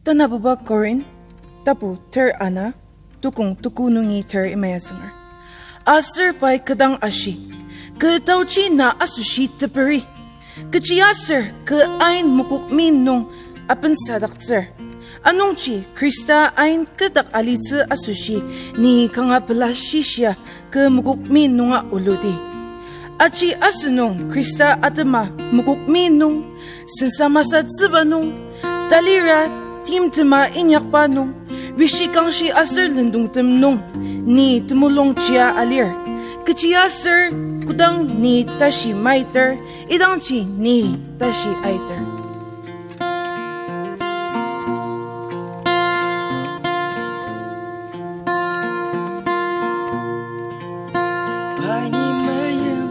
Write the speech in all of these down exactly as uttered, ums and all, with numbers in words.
Tanabuba Korin, tapu ter ana, tukong tuku nungi ter imaya zünger. Aser pai kü dang ashi, kü taochi na asoshi teperi. Kechiaser kü ain mokokmi nung apensadaktsür. Anungji Khrista ain kü dak alitsü asoshi ni kanga pela shishia kü mokokmi nunga oludi. Aji asünung Khrista atema mokokmi nung, sensa masatsüba nung, talira timtema inyakba nung, rishi kangshi aser lendongtem nung, ni temulungjia alir. Kechiaser kodang ni tashi maiter, idangji ni tashi aiter. Pai ni meim,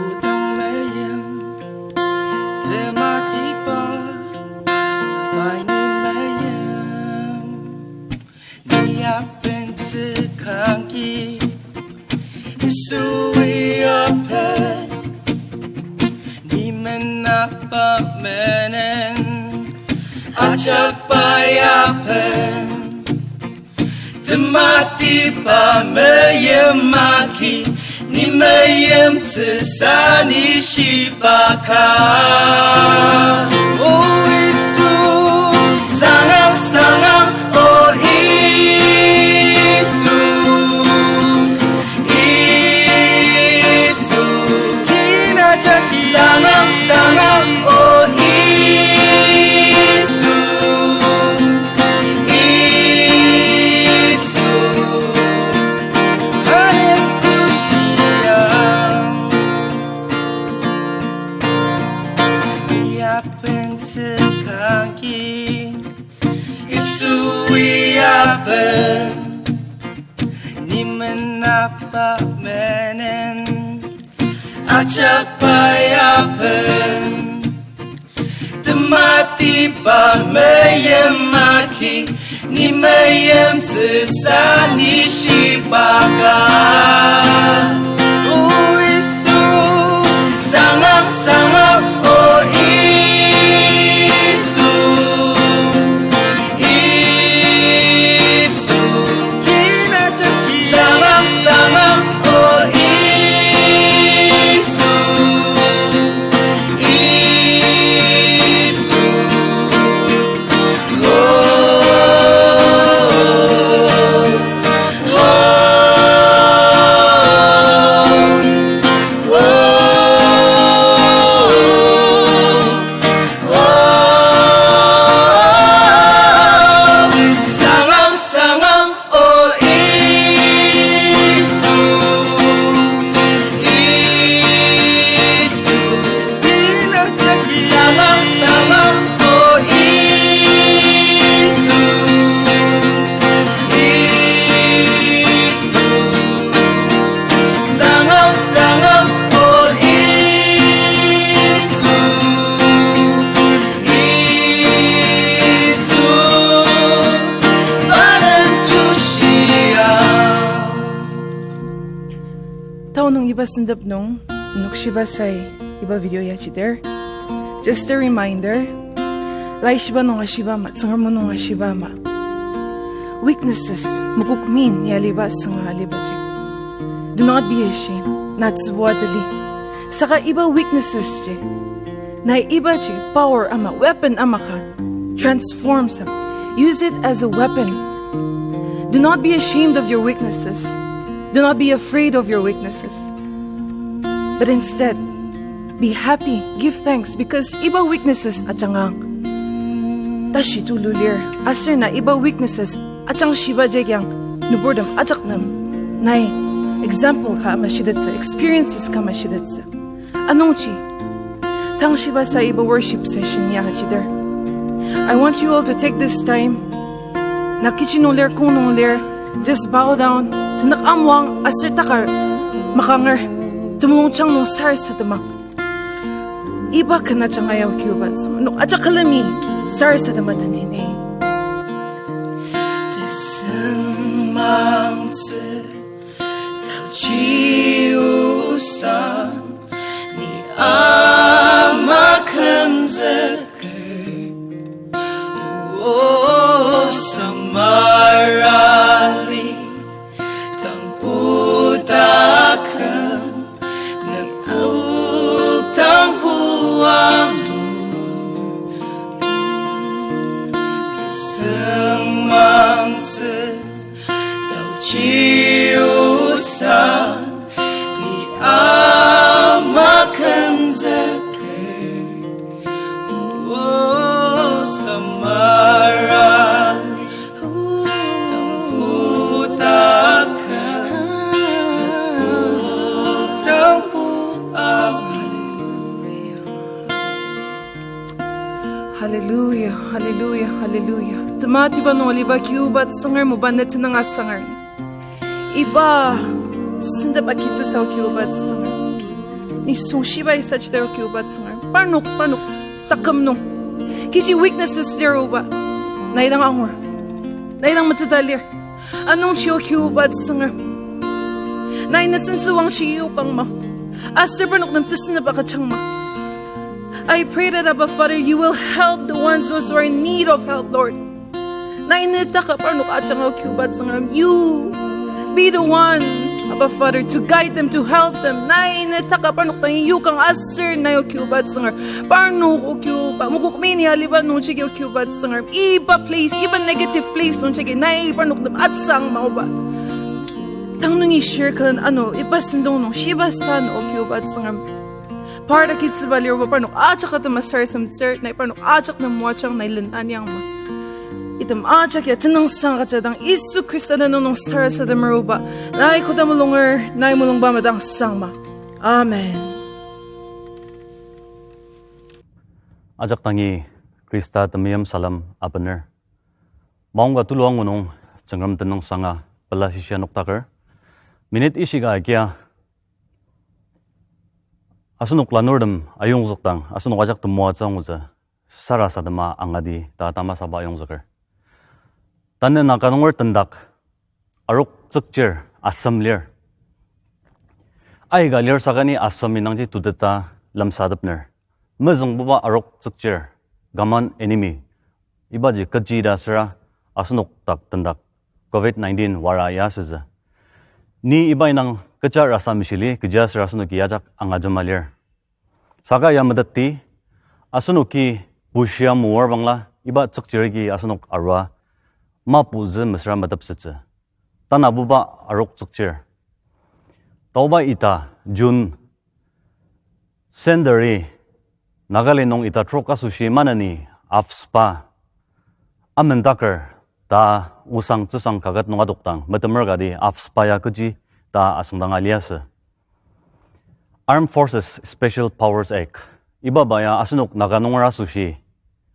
odang meim, tematiba, pai ni meim. Ni aben tsükangki, Yisui aben. Ni menaba menen, ajak pai aben. Tematiba meim agi, ni meimtsüsa ni shiba ka. O Yisu, sangang, sangang, o Yisu, Yisu, kina jagi, sangang, sangang, o Yisu. Yisu, anemtushia. Ni aben tsükangki, Yisui aben. Ni menaba menen, ajak pai aben. Tematiba meim agi, ni meimtsüsa ni shiba ka. O Yisu, sangang, sangang, o Yisu, Yisu, kina jagi, sangang, sangang, o Yisu, Yisu. Sangang, sangang, o Yisu, Yisu, sangang, sangang, o Yisu, Yisu, sangang, sangang, o Yisu, Yisu, anemtushia. Tao nung iba sentep nung, nokshibur sai iba video ya chiter. Just a reminder, laishiba nung ashiba ama, Tsüngrem o nung ashiba ama. Weaknesses, mokokmi ni aliba sünga aliba ji. Do not be ashamed, na tsübua tali. Saka iba weaknesses ji, nai iba ji power ama, weapon ama ka transform sa. Use it as a weapon. Do not be ashamed of your weaknesses. Do not be afraid of your weaknesses. But instead, be happy, give thanks, because iba weaknesses ajangang tashi tulu lir. Aser na iba weaknesses ajangshiba ji kiyang nüburtem ajak nem nai example ka ama shitettsü, experiences ka ama shitettsü. Anungji, tangshiba sa iba worship session ya chiter, I want you all to take this time. Na kichi nung lir, kong nung lir, just bow down. Tenük amwang aser takar makanger, temulungjang nung sarasadema iba ken ajanga ya okiuba tsü, nok ajak külemi sarasadema tendine. Tesüngmangtsü taochi osang, ni ama kümzüker. Hallelujah, hallelujah, hallelujah. Tematiba nung aliba Kibuba Tsüngrem, oba ne tenüng asangar. Iba sentep agitsüsa o Kibuba Tsüngrem. Nisung shiba isachita o Kibuba Tsüngrem. Parnok, parnok, taküm nung kechi weaknesses lir oba, nai dang angur. Nai dang meteta lir. Anungji o Kibuba Tsüngrem, nai ne sentsü wangshi yokangma, aser parnok nem tesünep agüjangma. I pray that, Abba Father, you will help the ones, those who are in need of help, Lord. Nai ne taka parnok ajanga o Kibuba Tsüngrem. You be the one, Abba Father, to guide them, to help them. Nai ne taka parnok dangi yokang aser nai o Kibuba Tsüngrem, parnok o Kibuba, mokokmeni aliba nungjagi o Kibuba Tsüngrem, iba place, iba negative place nungjagi nai parnok nem atsüangma oba. Tang nungi shir külen ano iba sentong nung shiba san o Kibuba Tsüngrem, par agitsüba lir oba, parnok ajak atema sarasademtsür, nai parnok ajak nem moajang, nai len aniangma. Item ajak ya tenüngsang agüjadang Yisu Khrista tenüng nung sarasademer oba, nai koda mulunger, nai mulungba madang sangma. Amen. Ajak dangi Khrista temeim salem abener. Maongka tulu angu nung Tsüngrem tenüngsanga pela shishia noktaker. Minute ishika agia asenok lanurtem ayongzükdang asenok ajak temoatsü angutsü sarasadema angati ta tamasaba ayongzüker. Tanü Naga nunger tendak aroktsükchir asem lir. Aika lir saka ni asem inangji tuteta lemsatepner. Mezüngbuba aroktsükchir, common enemy, ibaji kechi ta süra asenok dak tendak covid nineteen wara ya asütsü. Ni iba indang kecha rasa meshili, kechiaser asenoki ajak angajema lir. Saka ya metetti, asenoki bushia moar bangla iba tsükchir agi asenok arua maputsü mesüra metepsettsü. Tanabuba aroktsükchir. Taoba ita June senderi Nagaland nung ita trok asoshi maneni AFSPA amendaker ta osang tsüsang kaket nung adokdang metemer kati AFSPA ya kechi ta asüngdanga liasü. Armed Forces Special Powers Act, ibaba ya asenok Naga nunger asoshi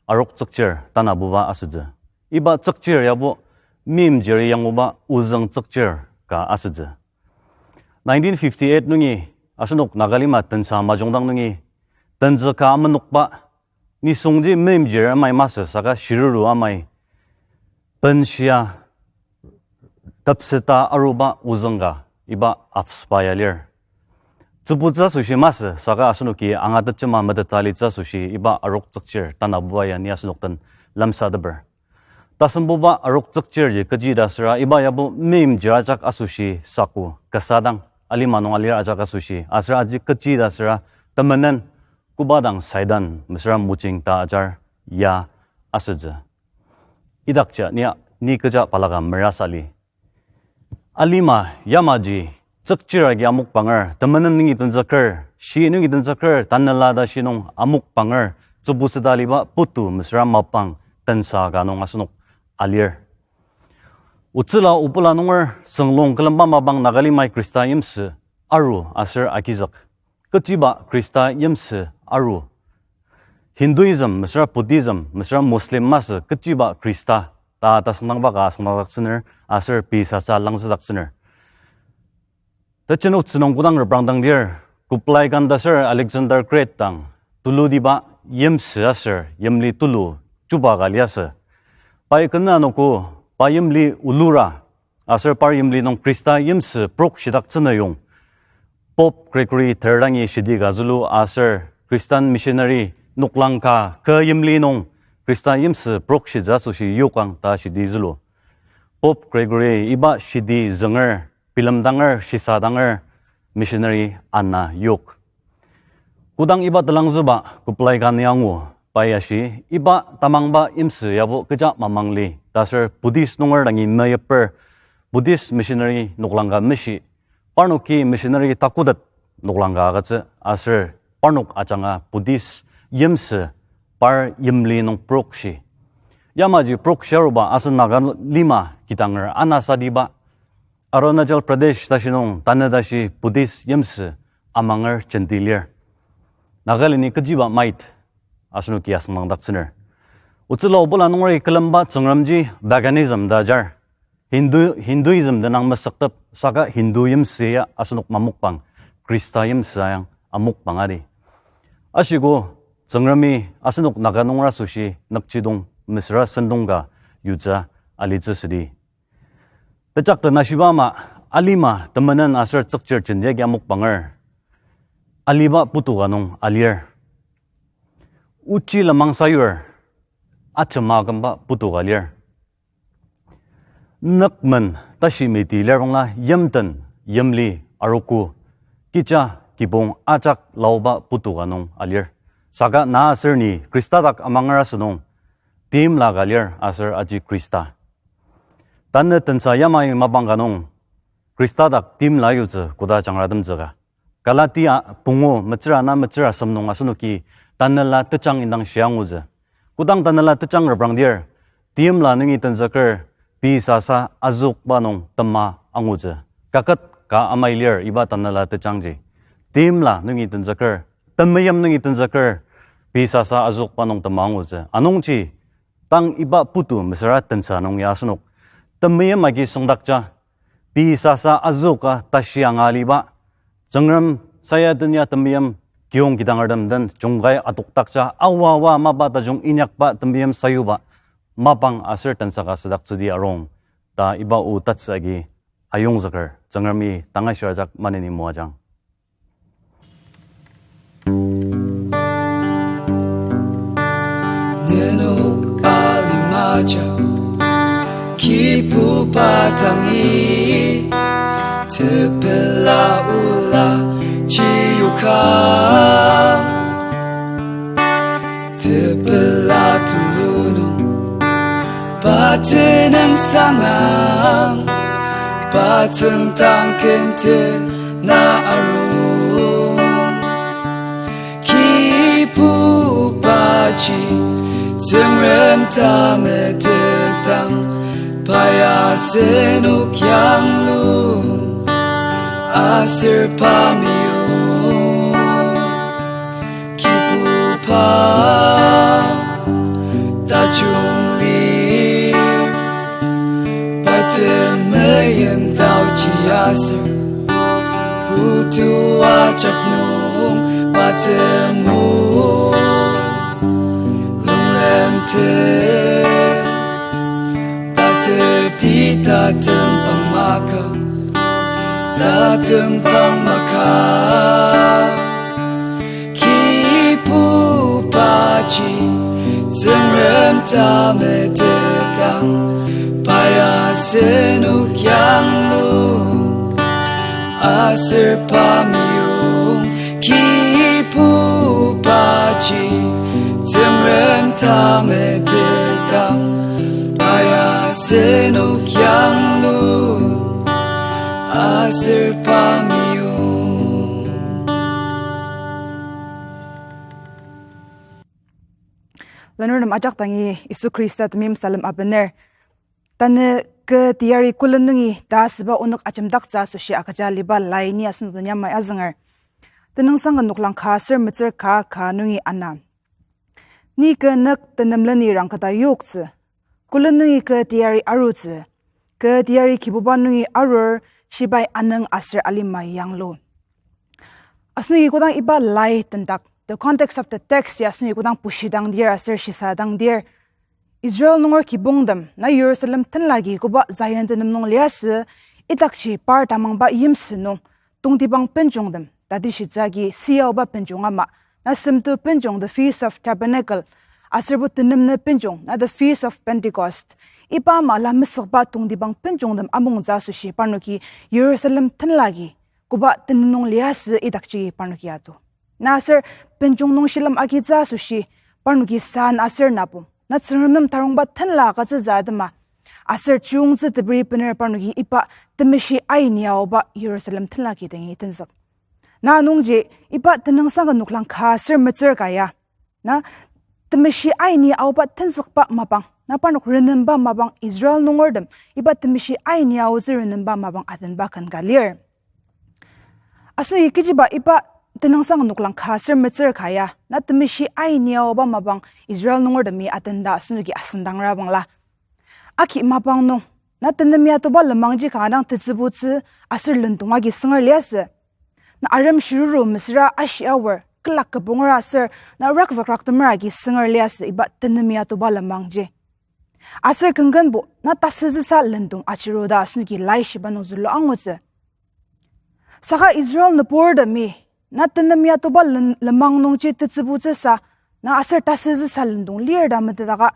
aroktsükchir tanabuba asütsü. Iba tsükchir yabo meimchiri yanguba ozüng tsükchir ka asütsü. Nineteen fifty-eight nungi asenok Nagalima tensa majungdang nungi tenzüka amenokba nisungji meimchir amai masü saka shiruru amai benshia tepseta aruba ozüng ka iba AFSPA ya lir. Tsübutsü asoshi masü saka asenoki angatettsüma meteta litsü asoshi iba aroktsükchir tanabuba ya ni asenok den lemsateper. Tasembuba aroktsükchirji kechi ta süra iba yabo meimchir ajak asoshi saku kasa dang alima nung alir ajak asoshi aser aji kechi ta süra temenen koba dang Satan mesüra mojing ta ajar ya asütsü. Idakja ni, ni kecha balaka merasa li. Alima yamaji tsükchir agi amokbanger, temenen nungi tenzüker, shi nungi tenzüker, tanela ta shi nung amokbanger, tsübuseta aliba putu mesüra mapang tensa ka nung asenok alir. Otsüla obula nunger sünglung külemba mapang Nagalimai Khrista yimsü aru aser agizük. Kechiba Khrista yimsü aru? Hinduism mesüra Buddhism mesüra Muslim masü kechiba Khrista ta tasüngdangba ka asüngdangdaktsüner aser pei sasa langzüdaktsüner. Tejen otsü nung kodang reprangdang lir, Kublai Khan ta aser Alexander Great dang tulutiba yimsü aser yimli tulu chuba ka liasü. Pai kena anogo pa yimli ulura aser par yimli nung Khrista yimsü prok shidaktsünüyong Pope Gregory third dangi shidi ka zülu aser Khristan missionary noklang ka kü yimli nung Khrista yimsü prok shitsü asoshi yokang ta shidi zülu. Pope Gregory iba shidi zünger, bilemdanger, shisadanger missionary ana yok. Kodang iba telangzüba Kublai Khan-i angu, pai ashi, iba tamangba yimsü yabo kecha mamangli, ta aser Buddhist nunger dangi meyiper, Buddhist missionary noklang ka meshi, parnoki missionary takotet noklang ka agütsü aser parnok ajanga Buddhist yimsü par yimli nung prokshi. Yamaji prokshi aruba asen Naga lima kidanger anasadiba Arunachal Pradesh tashi nung tanü tashi Buddhist yimsü amanger jenti lir. Nagalini kechiba mait asenoki asüngdangdaktsüner. Otsüla obula nungeri külemba Tsüngremji paganism ta ajar. Hindu, Hinduism tenüng mesüktep saka Hindu yimsü ya asenok mamokbang, Khrista yimsü ayang amokbang adi. Ashiko Tsüngremi asenok Naga nunger asoshi nükjidong mesüra sentong ka yutsü alitsü südi. Tejaklen ashiba ama alima temenen aser tsükchir jenti agi amokbanger aliba putu ka nung alir. Ochi lenmang sayur ajema kümba putu ka lir. Nükmen tashi meti lir bangla yimten, yimli, arogo, kecha, kibong ajak laoba putu ka nung alir. Saka na aser ni Khrista dak amanger asünung timla ka lir aser aji Khrista. Tanü tensa yamai mapang ka nung Khrista dak timla yutsü koda jangratemtsü ka. Galatia pungu metsür ana metsür asem nung asenoki tanela tejang indang shia angutsü. Kodang tanela tejang reprangdir, timla nungi tenzüker pei sasa azükba nung tema angutsü. Kaket ka amai lir iba tanela tejangji. Timla nungi tenzüker, temeim nungi tenzüker pei sasa azükba nung tema angutsü. Anungji tang iba putu mesüra tensa nung ya asenok temeim agi süngdakja, pei sasa azüka tashi anga aliba, Tsüngrem sayaden ya temeim kiyong kidangertem den jungkai adokdakja, awa awa mapa tajung inyakba temeim sayuba mapang aser tensa ka südaktsüdi arung ta iba o tatsü agi ayongzüker. Tsüngremi tanga shirajak maneni moajang. Nenok alimaja kibuba tangi, tepela ola chiyuka, tepela tulunung, pa tenüng sangang, pa tsüngdang kente na arung. Kibubaji Tsüngrem ta metetang, pa ya asenok yanglu aser pa meyong. Kibuba tajung lir, pa temeim taoji aser, putu ajak nung pa temu lunglemte. Pa teti tatembang maka, tatembang maka. Kibubaji Tsüngrem ta metetang, pa ya asenok yanglu aser pa meyong. Kibubaji Tsüngrem ta metetang, pa ya asenok yanglu aser pa meyong. Lanurtem ajak dangi Yisu Khrista temeim salem abener. Tanü kü teyari külen nungi ta asüba onük ajemdaktsü asoshi agüja aliba lai ni asenok den yamai azünger. Tenüngsang ka noklang ka aser metsür ka ka nungi ana. Ni kü nük tenemleni rangketa yoktsü. Külen nungi kü teyari arutsü. Kü teyari Kibuba nungi arur, shibai anüng aser alima yanglu. Asenoki kodang iba lai tendak, the context of the text ya asenoki kodang pushidangdir aser shisadangdir, Israel nunger kibongtem, na Jerusalem tenlagi koba Zion tenem nung liasü, idakji par tamangba yimsü nung, tongtibang benjongtem, tatishitsü agi siyaoba benjong ama, na semtu benjong, the Feast of Tabernacle, aserbo tenemne benjong, na the Feast of Pentecost, iba ama la mesükba tongtibang benjongtem amungtsü asoshi parnoki Jerusalem tenlagi koba tenem nung liasü idakji parnoki atu. Na aser benjong nung shilem agitsü asoshi parnoki san aser napong, na Tsüngrem nem tarongba tenla agütsütsü atema, aser chiyungtsü teberi bener parnoki iba temeshi aini aoba Jerusalem tenlagi dangi tenzük. Na nungji iba Tenüngsang ka noklang ka aser metsür ka ya, na temeshi aini aoba tenzükba mapang, na parnok renemba mapang Israel nungertem iba temeshi aini aotsü renemba mapang atenba ken ka lir. Asenoki kechiba iba tenüngsang noklang ka aser metsür ka ya, na temeshi aini aoba mapang Israel nungertemi atenda asenoki asendangra bangla. Aki mapang nung, na tenem yatoba lenmangji kanga dang tetsübutsü aser lendong agi sünger liasü. Na arem shiruru mesüra ashi aor, külak kübongera aser, na rakzükraktemer agi sünger liasü iba tenem yatoba lenmangji. Aser künkenbo, na tasüzüsa lendong achiru ta asenoki laishiba nung zülu angutsü. Saka Israel nübortemi, na tenem yatoba len-, lenmang nungji tetsübutsüsa, na aser tasüzüsa lendong lir ta metetaka,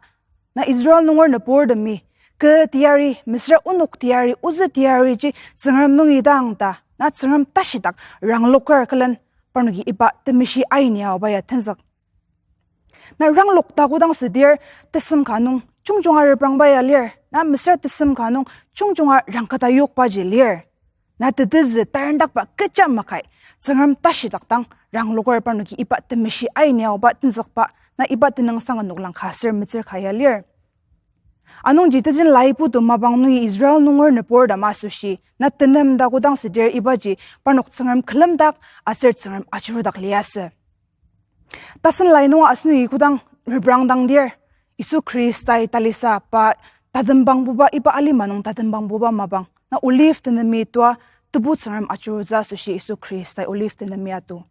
na Israel nunger nübortemi, kü teyari, mesüra onok teyari, ozü teyariji Tsüngrem nungi dang ta, na Tsüngrem tashidak rangloker külen parnoki iba temeshi aini aoba ya tenzük. Na ranglok ta kodang südir, tesem ka nung jungjunga reprangba ya lir, na mesüra tesem ka nung jungjunga rangketa yokbaji lir. Na tetezü tarendakba kecha makai, Tsüngrem tashidak dang rangloker parnoki iba temeshi aini aoba tenzükba, na iba tenüngsang noklang ka aser metsür ka ya lir. Anungji tejen laiputu mapang nungi Israel nunger nübortem asoshi, na tenem ta kodang südir ibaji parnok Tsüngrem külemdak aser Tsüngrem ajurudak liasü. Tasen lai nung asenoki kodang reprangdangdir, Yisu Khristai talisa pa tatembangbuba iba alima nung tatembangbuba mapang, na Olive tenemi tua Tebu Tsüngrem ajurutsü asoshi Yisu Khristai Olive tenemi atu.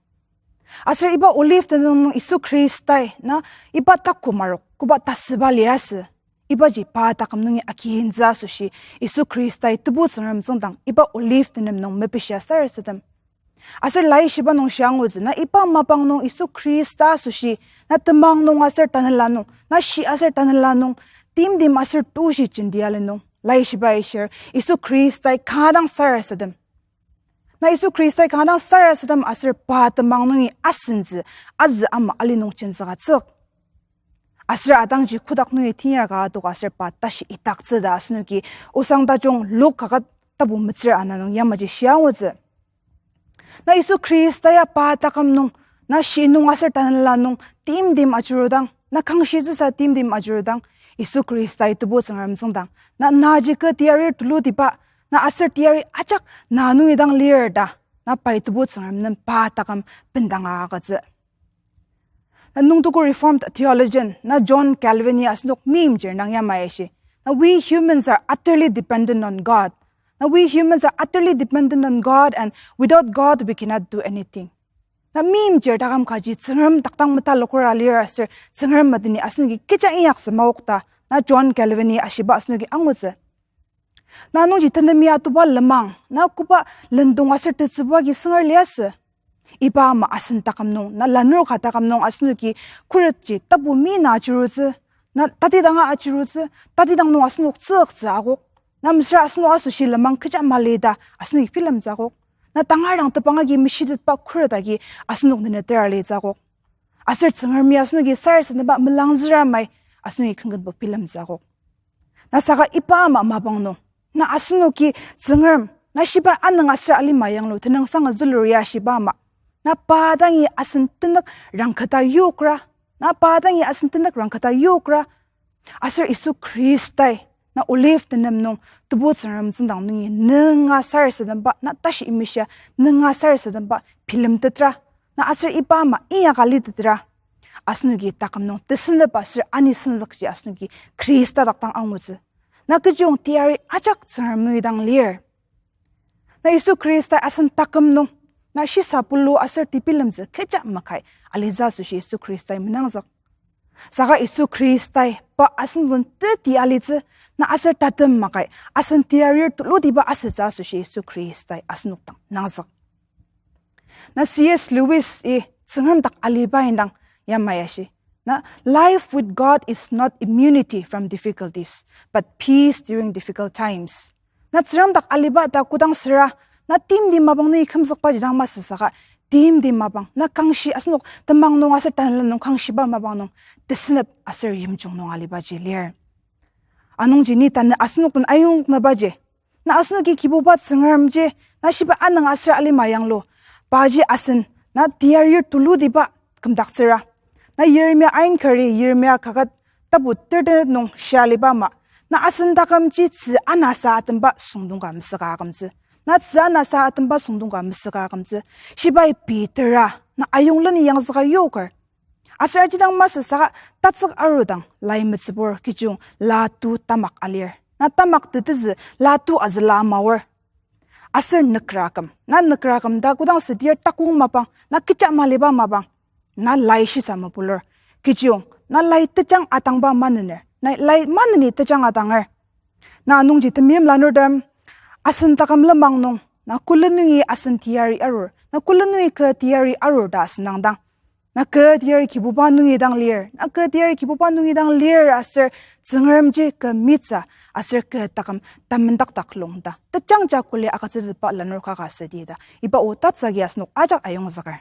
Aser iba Olive tenem nung Yisu Khristai na iba taku marok koba tasüba liasü. Ibaji pa taküm nungi akintsü asoshi Yisu Khristai Tebu Tsüngrem tsüngdang iba Olive tenem nung mepishia sarasadem. Aser laishiba nung shia angutsü, na iba mapang nung Yisu Khrista asoshi, na temang nung aser tanela nung, na shi aser tanela nung, timtem aser tushi jenti ali nung, laishibai ashir, Yisu Khristai kanga dang sarasadem. Na Yisu Khristai kanga dang sarasadem aser pa temang nungi asentsü, azü ama ali nung jenzüka tsük. Aser atangji kotak nungi tinyar ka adok aser pa tashi itaktsü ta asenoki Osang Tajung Luk kaket tapu metsür ana nung yamaji shia angutsü. Na Yisu Khrista ya pa taküm nung, na shi nung aser tanela nung timtem ajurudang, na kangshitsüsa timtem ajurudang, Yisu Khristai Tebu Tsüngrem tsüngdang, na naji kü teyarir tulutiba, na aser teyari ajak na nungi dang lir ta, na pai Tebu Tsüngrem nem pa taküm bendanga agütsü. Na nungtuku Reformed theologian, na John Calvin-i asenok meimchir nung yamai ashi, na we humans are utterly dependent on God. Na we humans are utterly dependent on God, and without God we cannot do anything. Na meimchir taküm kaji Tsüngrem takdang metaloker alir aser Tsüngrem madeni asenoki kecha inyaktsü maok ta, na John Calvin-i ashiba asenoki angutsü. Na nungji tenemi atuba lenmang, na koba lendong aser tetsübu agi sünger liasü. Iba ama asen taküm nung, na lanur ka taküm nung asenoki khuretji tapu mi na ajurutsü, na tatidanga ajurutsü, tatidang nung asenok tsüktsü akok. Na mesüra asenok asoshi lenmang kecha mali ta asenoki bilemtsü akok. Na tangar dang tepang agi meshitetba khuret agi asenok neneter alitsü akok. Aser Tsüngremi asenoki sarasademba melangzüramai asenoki kenkenbo bilemtsü akok. Na saka iba ama mapang nung, na asenoki Tsüngrem, na shiba anüng aser alima yanglu tenüngsang zülur ya shiba ama, na pa dangi asen tenük rangketa yokra, na pa dangi asen tenük rangketa yokra, aser Yisu Khristai, na Olive tenem nung, Tebu Tsüngrem tsüngdang nungi nünga sarasademba, na tashi imishia nünga sarasademba bilemtetra, na aser iba ama inyaka litetra, asenoki taküm nung tesenep aser anisüngzükji asenoki Khrista dak dang angutsü. Na kechiyong teyari ajak Tsüngrem nungi dang lir. Na Yisu Khristai asen taküm nung, na shisa pulu aser tebilemtsü kecha makai alitsü asoshi Yisu Khristai menangzük. Saka Yisu Khristai pa asen den teti alitsü, na aser tatem makai, asen teyarir tulutiba asütsü asoshi Yisu Khristai asenok dang nangzük. Na C S Lewis-i Tsüngrem dak aliba indang yamai ashi, na, life with God is not immunity from difficulties, but peace during difficult times. Na Tsüngrem dak aliba ta kodang süra, na timtem mapang nungi kümzükbaji dang masü saka, timtem mapang, na kangshi asenok temang nung aser tanela nung kangshiba mapang nung, tesenep aser yimjung nung alibaji lir. Anungji ni tanü asenok den ayongzüknübaji, na asenoki Kibuba Tsüngremji, na shiba anüng aser alima yanglu, paji asen, na teyarir tulutiba kümdaktsüra. Na Yeremia ainkeri, Yeremia kaket tapu terte nung shia aliba ama, na asen takümji tzü anasa atemba süngdong ka mesüka akümtsü. Na tzü anasa atemba süngdong ka mesüka akümtsü. Shibai pitera, Na ayongleni yangzüka yoker. Aser aji dang masü saka tatsük arudang lai metsübur kechiyong latu tamak alir. Na tamak tetezü latu azüla maor. Aser nükraküm. Na nükraküm ta kodang südir takong mapang, na kecha maliba mapang. Na lai shisa mapulur. Kechiyong, na lai tejang atangba manener. Na lai maneni tejang atanger. Na anungji temeim lanurtem, asen taküm lenmang nung, na kuli nungi asen teyari arur, na kuli nungi kü teyari arur ta asen nangdang. Na kü teyari Kibuba nungi dang lir, na kü teyari Kibuba nungi dang lir aser Tsüngremji kü mitsü aser kü taküm tamendakdak lung ta tejangja kuli agütsütetba lanur kaka südi ta iba o tatsüki asenok ajak ayongzüker.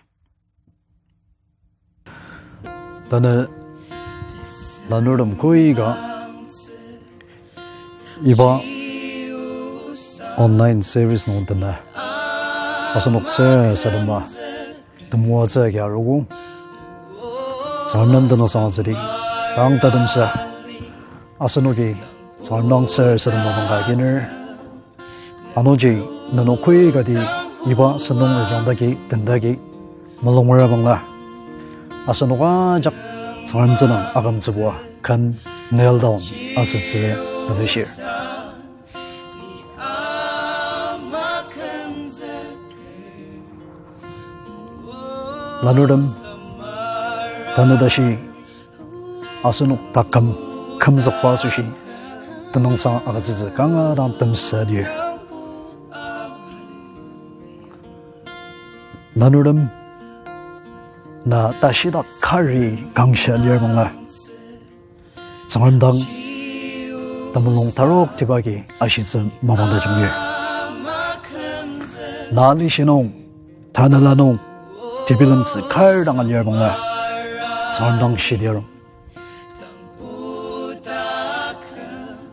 Tanü lanurtem koika iba online service nung tena asenok sür sadema temoatsü agi arogo. Tsüngrem nem tenüngsang asüdi, tang tatemsa asenoki Tsüngrem dang sür sadema mangka akiner. Anungji nenok koikati iba sentong ojang dagi tendagi mulungra bangla asenok ajak Tsüngrem tsüngdang akümtsübua ken kneel down asütsü mepishir. Lanurtem, tanü tashi asenok taküm kümzükba asoshi tenüngsang agütsütsü kanga dang temsa lir. Lanurtem, na tashidak kari kangshia lir bangla Tsüngrem dang temulung tarok tibagi ashitsü mapang tajung lir. Na alishi nung, tanela nung, tebilemtsü kar dang alir bangla Tsüngrem dang shidir.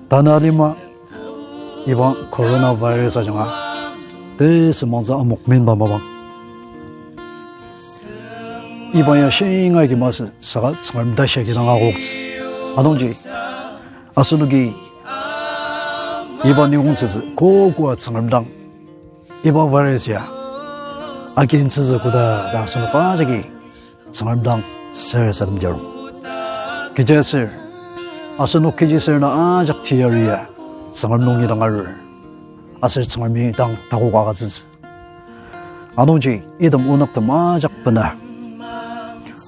Tanü alima iba coronavirus ajanga tesümangtsü amok minba mapang. Iba ya shinga agi masü saka Tsüngrem tashi agi dang akoktsü. Anungji asenoki iba niyongtsütsü kokoa Tsüngrem dang iba virus ya akintsütsü koda ta asenok ajaki Tsüngrem dang sür sadem jarong. Kechiaser asenok kechiaser na ajak teyari ya Tsüngrem nungi dang arur. Aser Tsüngremi dang takok agütsütsü. Anungji item onüktem ajak bena,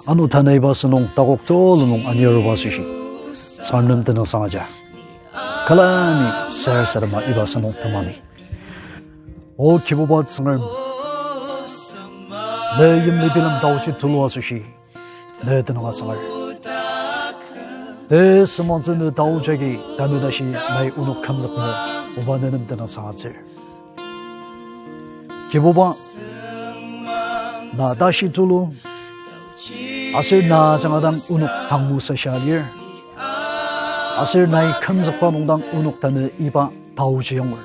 ano tanü iba sentong takok tulu nung ani aruba asoshi Tsüngrem nem tenüngsang aja. Külemi sür sadema iba sentong temani. O Kibuba Tsüngrem, ne yimli bilem taochi tulu asoshi ne tenüng asanger. Tesümangtsü ne taochi agi tanü tashi nai onok kümzük nung, oba ne nem tenüngsang atsür. Kibuba, na tashi tulu, aser na ajanga dang onok tangmo sasha lir. Aser nai kümzükba nung dang onok tanü iba taochi angur.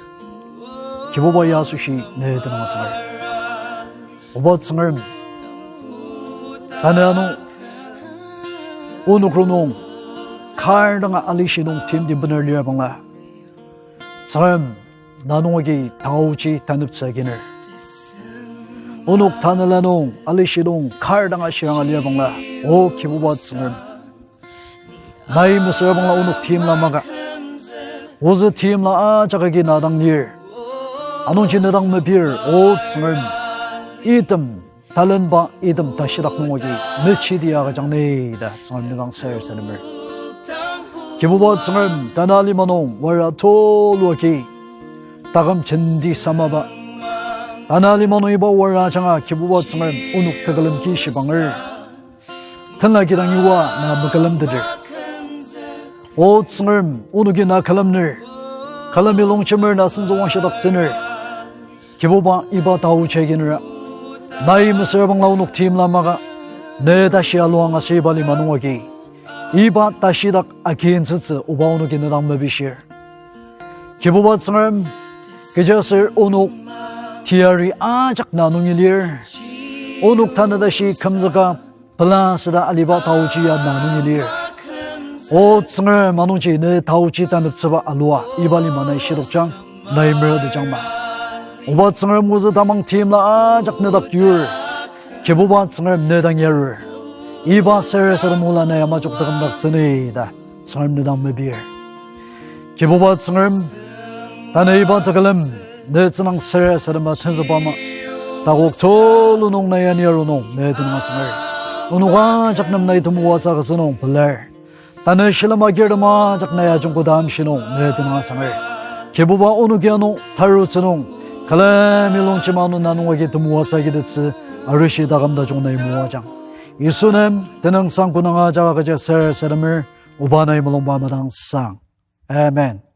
Kibuba ya asoshi ne tenüng asanger. Oba Tsüngrem, tanü ano onok rongnung kar danga alishi nung timtem bener lir bangla, Tsüngrem, na nung agi taochi taneptsü aginer. Onok tanela nung alishi nung kar danga shiranga lir bangla, O Kibuba Tsüngrem, nai mesüra bangla onok timla maka, ozü timla ajak agi na dang lir. Anungji ne dang mepir, O Tsüngrem, item talenba, item tashidak nung agi mechidi agüjang ni ta Tsüngrem ne dang sür sademer. Kibuba Tsüngrem, tanü alima nung wara tulu agi taküm jenti samaba, tanü alima nung iba wara ajanga Kibuba Tsüngrem onok tekülem ki shibanger. Tenla kidang yua na mekülemteter. O Tsüngrem, onoki na külemner. Külemi longjemer, na sentsü wangshidak tsüner. Kibuba, iba taochi aginera, nai mesüra bangla onok timla maka, ne tashi aluang aser iba lima nung agi iba tashidak akintsütsü, Oba, onoki ne dang mepishir. Kibuba Tsüngrem, kechiaser onok teyari ajak na nungi lir. Onok tanü tashi kümzüka pela süda aliba taochi ya na nungi lir. O Tsüngrem, anungji ne taochi taneptsüba alua iba lima nai shidokjang, nai meretejangma. Oba Tsüngrem, ozü tamang timla ajak nedak yur. Kibuba Tsüngrem ne dang yarur. Iba sarasadem ola nai ama joktakümdaktsüni ta Tsüngrem ne dang mepir. Kibuba Tsüngrem, tanü iba tekülem ne tsüngdang sarasadema tenzükba ama, takok tulu nung nai yani aru nung ne tenüng asanger. Onok ajak nem nai temoatsü agütsü nung pelar. Tanü shilem agirtem ajak nai ajungkoda amshi nung ne tenüng asanger. Kibuba onoki ano tarutsü nung, külemi longjema ano na nung agi temoatsü agitettsü arishi taküm tajung nai moajang. Yisu nem tenüngsang kü nung ajak agüja sarasademer, oba nai mulungba madangsang. Amen.